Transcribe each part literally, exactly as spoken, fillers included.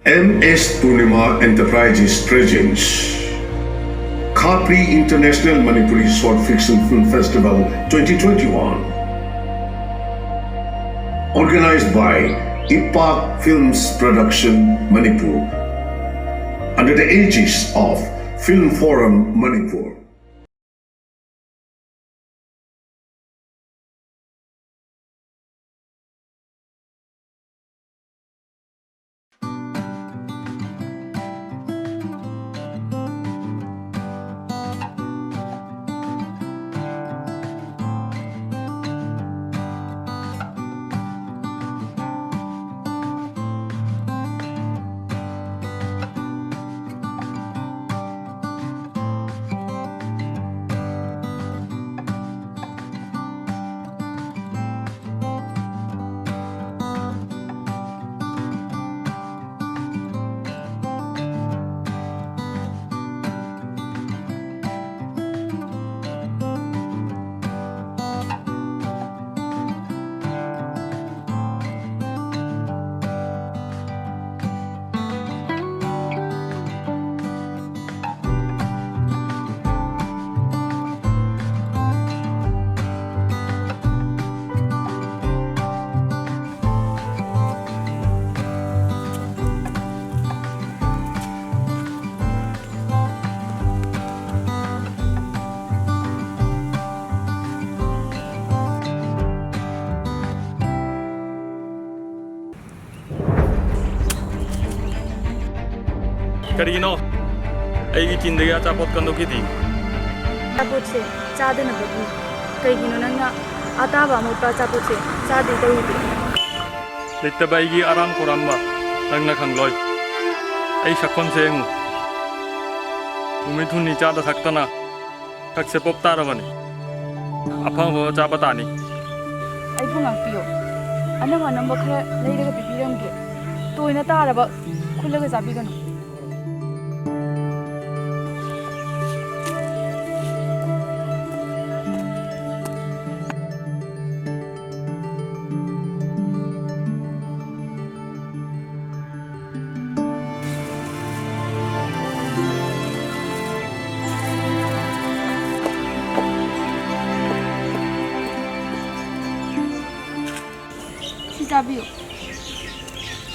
M S Purnima Enterprises presents Khapri International Manipuri Short Fiction Film Festival twenty twenty-one. Organized by Ipak Films Production Manipur, under the aegis of Film Forum Manipur. ꯀꯔꯤꯒꯤꯅꯣ ꯑꯩꯒꯤ ꯆꯤꯟꯗꯒꯤ ꯑꯆꯥꯄꯣꯠ ꯀꯟꯗꯣꯛꯈꯤꯗꯤ? ꯑꯆꯥꯄꯣꯠꯁꯦ ꯆꯥꯗꯅꯕꯒꯤ꯫ ꯀꯩꯒꯤꯅꯣ ꯅꯪꯅ ꯑꯇꯥꯕ ꯑꯃꯣꯠꯄ ꯑꯆꯥꯄꯣꯠꯁꯦ ꯆꯥꯗꯦ ꯇꯧꯔꯤꯗꯤ? ꯂꯩꯇꯕ ꯑꯩꯒꯤ ꯑꯔꯥꯝ ꯈꯧꯔꯥꯡꯕ ꯅꯪꯅ ꯈꯪꯂꯣꯏ꯫ ꯑꯩ ꯁꯛꯐꯝꯁꯦ ꯌꯦꯡꯉꯨ꯫ ꯅꯨꯃꯤꯠ ꯍꯨꯝꯅꯤ ꯆꯥꯗ ꯊꯛꯇꯅ ꯁꯛꯁꯦ ꯄꯣꯞ ꯇꯥꯔꯕꯅꯤ꯫ ꯑꯐꯪ ꯑꯐꯪꯕ ꯆꯥꯕ ꯇꯥꯅꯤ꯫ ꯑꯩꯕꯨ ꯉꯥꯛꯄꯤꯌꯨ꯫ ꯑꯅꯝ ꯑꯅꯝꯕ ꯈꯔ ꯂꯩꯔꯒ ꯄꯤꯕꯤꯔꯝꯒꯦ꯫ ꯇꯣꯏꯅ ꯇꯥꯔꯕ ꯈꯨꯜꯂꯒ ꯆꯥꯕꯤꯒꯅꯨ꯫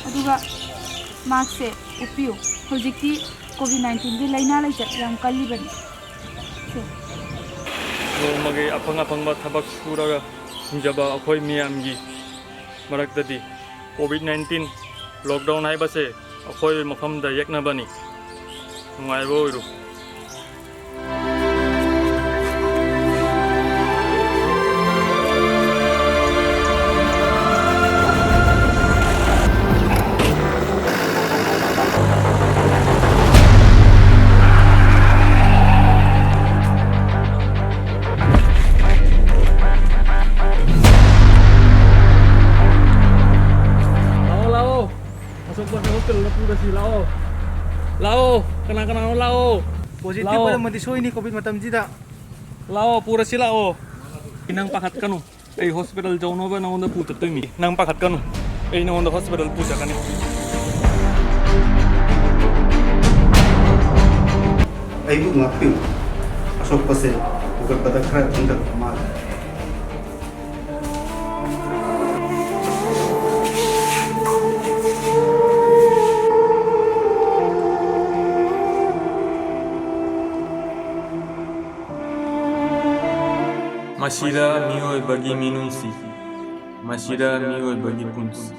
ꯑꯗꯨꯒ ꯃꯥꯛꯁꯁꯦ ꯎꯞꯄꯤꯌꯨ꯫ ꯍꯧꯖꯤꯛꯇꯤ ꯀꯣꯚꯤꯗ ꯅꯥꯏꯟꯇꯤꯟꯒꯤ ꯂꯥꯏꯅꯥ ꯂꯥꯏꯆꯠ ꯌꯥꯝ ꯀꯜꯂꯤꯕꯅꯤ꯫ ꯁꯦ꯫ ꯅꯣꯡꯃꯒꯤ ꯑꯐꯪ ꯑꯐꯪꯕ ꯊꯕꯛ ꯁꯨꯔꯒ ꯍꯤꯡꯖꯕ ꯑꯩꯈꯣꯏ ꯃꯤꯌꯥꯝꯒꯤ ꯃꯔꯛꯇꯗꯤ ꯀꯣꯚꯤꯗ ꯅꯥꯏꯟꯇꯤꯟ ꯂꯣꯛꯗꯥꯎꯟ ꯍꯥꯏꯕꯁꯦ ꯑꯩꯈꯣꯏ ꯃꯐꯝꯗ ꯌꯦꯛꯅꯕꯅꯤ꯫ ꯅꯨꯡꯉꯥꯏꯕ ꯑꯣꯏꯔꯣ꯫ ꯂꯥꯛꯑꯣ, ꯂꯥꯛꯑꯣ꯫ ꯑꯁꯣꯛꯄꯁꯦ ꯍꯣꯁꯄꯤꯇꯥꯜꯗ ꯄꯨꯔꯁꯤ, ꯂꯥꯛꯑꯣ꯫ ꯂꯥꯛꯑꯣ, ꯀꯅꯥ ꯀꯅꯥꯅꯣ ꯂꯥꯛꯑꯣ꯫ ꯄꯣꯖꯤꯇꯤꯚ ꯂꯥꯛꯑꯣ꯫ ꯑꯣꯏꯔꯝꯃꯗꯤ ꯁꯣꯏꯅꯤ ꯀꯣꯚꯤꯗ ꯃꯇꯝꯁꯤꯗ꯫ ꯂꯥꯛꯑꯣ, ꯄꯨꯔꯁꯤ ꯂꯥꯛꯑꯣ꯫ ꯅꯪ ꯄꯥꯈꯠꯀꯅꯨ꯫ ꯑꯩ ꯍꯣꯁꯄꯤꯇꯥꯜ ꯌꯧꯅꯕ ꯅꯉꯣꯟꯗ ꯄꯨ ꯆꯠꯇꯣꯏꯅꯤ꯫ ꯅꯪ ꯄꯥꯈꯠꯀꯅꯨ꯫ ꯑꯩ ꯅꯉꯣꯟꯗ ꯍꯣꯁꯄꯤꯇꯥꯜ ꯄꯨ ꯆꯠꯀꯅꯤ꯫ ꯑꯩꯕꯨ ꯉꯥꯛꯄꯤꯌꯨ꯫ ꯑꯁꯣꯛꯄꯁꯦ ꯄꯨꯈꯠꯄꯗ ꯈꯔ ꯊꯦꯡꯊꯕ ꯃꯥꯜꯂꯦ꯫ ꯃꯁꯤꯗ ꯃꯤꯑꯣꯏꯕꯒꯤ ꯃꯤꯅꯨꯡꯁꯤ, ꯃꯁꯤꯗ ꯃꯤꯑꯣꯏꯕꯒꯤ ꯄꯨꯟꯁꯤ꯫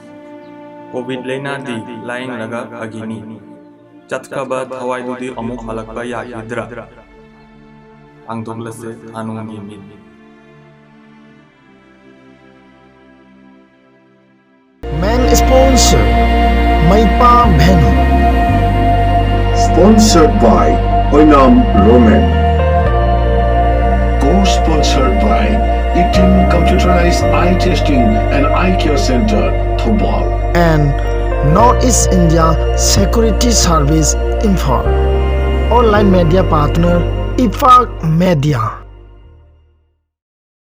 ꯀꯣꯚꯤꯗ ꯂꯥꯏꯅꯥꯗꯤ ꯂꯥꯏꯌꯦꯡꯂꯒ ꯐꯈꯤꯅꯤ꯫ ꯆꯠꯈ꯭ꯔꯕ ꯊꯋꯥꯏꯗꯨꯗꯤ ꯑꯃꯨꯛ ꯍꯜꯂꯛꯄ ꯌꯥꯈꯤꯗ꯭ꯔꯥ? ꯍꯥꯡꯗꯣꯛꯂꯁꯦ ꯊꯥꯅꯨꯡꯒꯤ ꯃꯤꯠ꯫ Main sponsor, Maipa Venue. Sponsored by Oinam Roman. Co-sponsored by Itin Computerized Eye Testing and Eye Care Center, Thoubal. And North East India Security Service Imphal. Online media partner, Ipak Media.